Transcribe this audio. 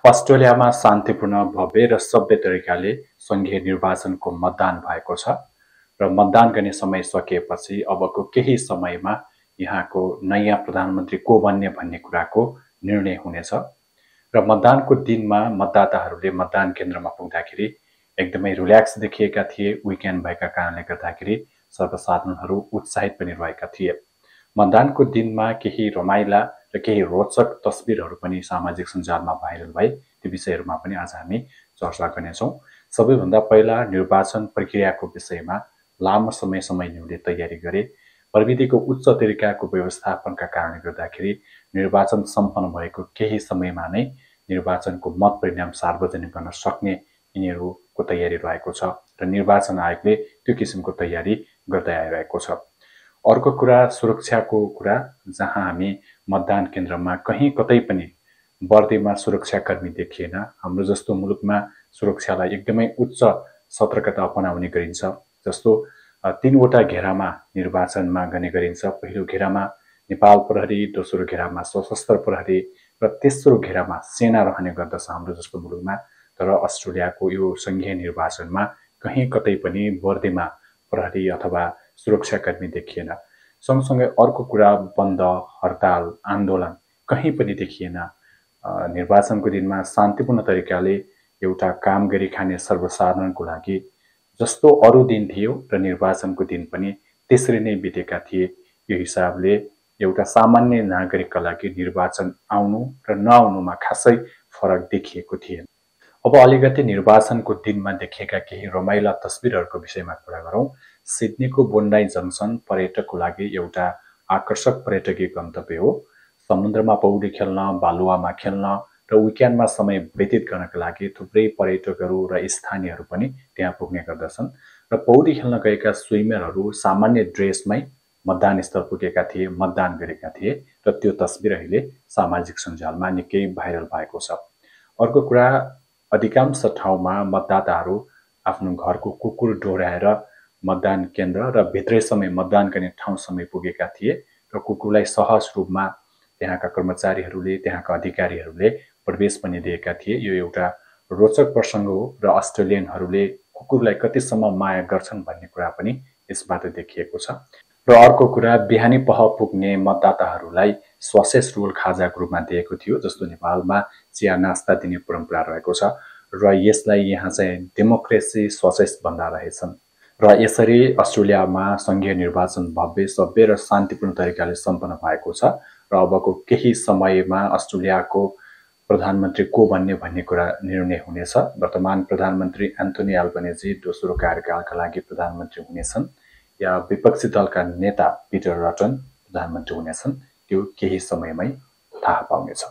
अस्ट्रेलियामा शान्तिपूर्ण भव्य र सभ्य तरिकाले सङ्घीय निर्वाचनको मतदान भएको छ र मतदान गर्ने समय सकिएपछि अबको केही समयमा यहाँको नयाँ प्रधानमन्त्री को बन्ने भन्ने कुराको निर्णय हुनेछ र मतदानको दिनमा मतदाताहरूले मतदान केन्द्रमा पुग्दाखेरि एकदमै रिल्याक्स देखिएका थिए। विकेन्ड भएका कारणले गर्दाखेरि सर्वसाधारणहरू उत्साहित पनि रहेका थिए। मतदानको दिनमा केही रमाइला र केही रोचक तस्बिरहरू पनि सामाजिक सञ्जालमा भाइरल भए। ती विषयहरूमा पनि आज हामी चर्चा गर्नेछौँ। सबैभन्दा पहिला निर्वाचन प्रक्रियाको विषयमा लामो समयसम्म यिनीहरूले तयारी गरे। प्रविधिको उच्च तरिकाको व्यवस्थापनका कारणले गर्दाखेरि निर्वाचन सम्पन्न भएको केही समयमा नै निर्वाचनको मत परिणाम सार्वजनिक गर्न सक्ने यिनीहरूको तयारी रहेको छ र निर्वाचन आयोगले त्यो किसिमको तयारी गर्दै आइरहेको छ। अर्को कुरा सुरक्षाको कुरा, जहाँ हामी मतदान केन्द्रमा कहीँ कतै पनि वर्दीमा सुरक्षाकर्मी देखिएन। हाम्रो जस्तो मुलुकमा सुरक्षालाई एकदमै उच्च सतर्कता अपनाउने गरिन्छ। जस्तो 3वटा घेरामा निर्वाचनमा गर्ने गरिन्छ। पहिलो घेरामा नेपाल प्रहरी, दोस्रो घेरामा सशस्त्र प्रहरी र तेस्रो घेरामा सेना रहने गर्दछ हाम्रो जस्तो मुलुकमा। तर अस्ट्रेलियाको यो सङ्घीय निर्वाचनमा कहीँ कतै पनि वर्दीमा प्रहरी अथवा सुरक्षाकर्मी देखिएन। सँगसँगै अर्को कुरा, बन्द, हडताल, आन्दोलन कहीँ पनि देखिएन। निर्वाचनको दिनमा शान्तिपूर्ण तरिकाले एउटा काम गरी खाने सर्वसाधारणको लागि जस्तो अरू दिन थियो र निर्वाचनको दिन पनि त्यसरी नै बितेका थिए। यो हिसाबले एउटा सामान्य नागरिकका लागि निर्वाचन आउनु र नआउनुमा खासै फरक देखिएको थिएन। अब अलिकति निर्वाचनको दिनमा देखिएका केही रमाइला तस्बिरहरूको विषयमा कुरा गरौँ। सिडनीको बोन्डाई जङ्सन पर्यटकको लागि एउटा आकर्षक पर्यटकीय गन्तव्य हो। समुद्रमा पौडी खेल्न, बालुवामा खेल्न र विकेन्डमा समय व्यतीत गर्नका लागि थुप्रै पर्यटकहरू र स्थानीयहरू पनि त्यहाँ पुग्ने गर्दछन्। र पौडी खेल्न गएका स्विमरहरू सामान्य ड्रेसमै मतदान स्थल पुगेका थिए, मतदान गरेका थिए र त्यो तस्बिर अहिले सामाजिक सञ्जालमा निकै भाइरल भएको छ। अर्को कुरा, अधिकांश ठाउँमा मतदाताहरू आफ्नो घरको कुकुर डोर्याएर मतदान केन्द्र र भित्रै समय मतदान गर्ने ठाउँसम्म पुगेका थिए र कुकुरलाई सहज रूपमा त्यहाँका कर्मचारीहरूले, त्यहाँका अधिकारीहरूले प्रवेश पनि दिएका थिए। यो एउटा रोचक प्रसङ्ग हो र अस्ट्रेलियनहरूले कुकुरलाई कतिसम्म माया गर्छन् भन्ने कुरा पनि यसबाट देखिएको छ। र अर्को कुरा, बिहानी पख पुग्ने मतदाताहरूलाई ससेज रोल खाजाको रूपमा दिएको थियो। जस्तो नेपालमा चिया नास्ता दिने परम्परा रहेको छ र यसलाई यहाँ चाहिँ डेमोक्रेसी ससेज भन्दा रहेछन्। र यसरी अस्ट्रेलियामा सङ्घीय निर्वाचन भव्य, सभ्य र शान्तिपूर्ण तरिकाले सम्पन्न भएको छ र अबको केही समयमा अस्ट्रेलियाको प्रधानमन्त्री को बन्ने भन्ने कुरा निर्णय हुनेछ। वर्तमान प्रधानमन्त्री एन्थोनी एल्बनेजी दोस्रो कार्यकालका लागि प्रधानमन्त्री हुनेछन् या विपक्षी दलका नेता पिटर रटन प्रधानमन्त्री हुनेछन्, त्यो केही समयमै थाहा पाउनेछ।